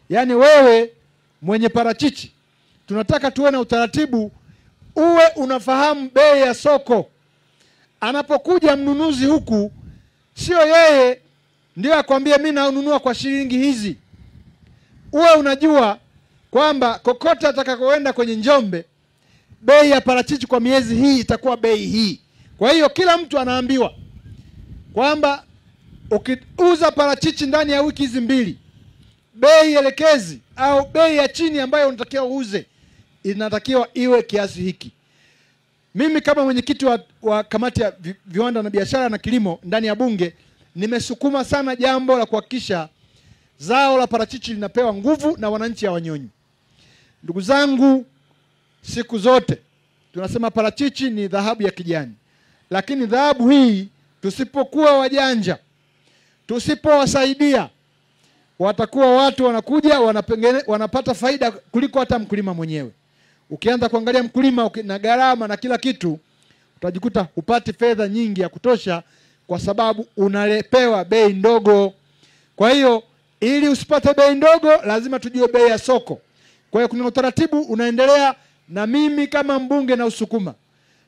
Yaani wewe mwenye parachichi, tunataka tuwe na utaratibu uwe unafahamu bei ya soko. Anapokuja mnunuzi huku, sio yeye ndio akwambie mimi nanunua kwa shilingi hizi. Uwe unajua kwamba kokote atakakoenda kwenye Njombe, bei ya parachichi kwa miezi hii itakuwa bei hii. Kwa hiyo kila mtu anaambiwa kwamba ukiuza parachichi ndani ya wiki hizi mbili, bei elekezi au bei ya chini ambayo unatakiwa uuze inatakiwa iwe kiasi hiki. Mimi kama mwenyekiti wa kamati ya viwanda na biashara na kilimo ndani ya bunge, nimesukuma sana jambo la kuhakikisha zao la parachichi linapewa nguvu na wananchi hawanyonyi. Ndugu zangu, siku zote tunasema parachichi ni dhahabu ya kijani. Lakini dhahabu hii tusipokuwa wajanja, tusipowasaidia, watakuwa watu wanakuja wanapata faida kuliko hata mkulima mwenyewe. Ukianza kuangalia mkulima na gharama na kila kitu, utajikuta hupati fedha nyingi ya kutosha kwa sababu unalepewa bei ndogo. Kwa hiyo ili usipate bei ndogo lazima tujue bei ya soko. Kwa hiyo kuna utaratibu unaendelea, na mimi kama mbunge na usukuma.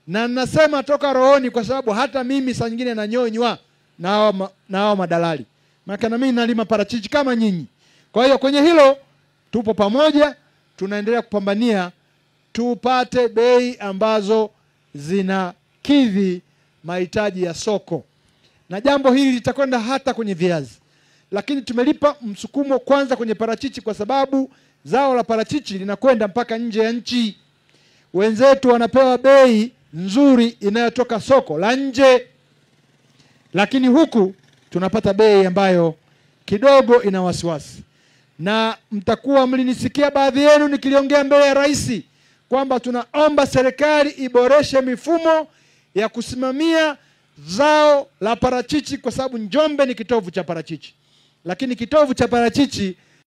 Na nasema toka rohoni kwa sababu hata mimi saa nyingine nanyonywa na hao madalali. Maana na mimi nalima parachichi kama nyinyi. Kwa hiyo kwenye hilo tupo pamoja, tunaendelea kupambania tupate bei ambazo zinakidhi mahitaji ya soko. Na jambo hili litakwenda hata kwenye viazi. Lakini tumelipa msukumo kwanza kwenye parachichi kwa sababu zao la parachichi linakwenda mpaka nje ya nchi. Wenzetu wanapewa bei nzuri inayotoka soko la nje. Lakini huku tunapata bei ambayo kidogo ina wasiwasi. Na mtakuwa mlinisikia baadhi yenu nikiliongea mbele ya rais kwamba tunaomba serikali iboreshe mifumo ya kusimamia zao la parachichi kwa sababu Njombe ni kitovu cha parachichi. Lakini kitovu cha parachichi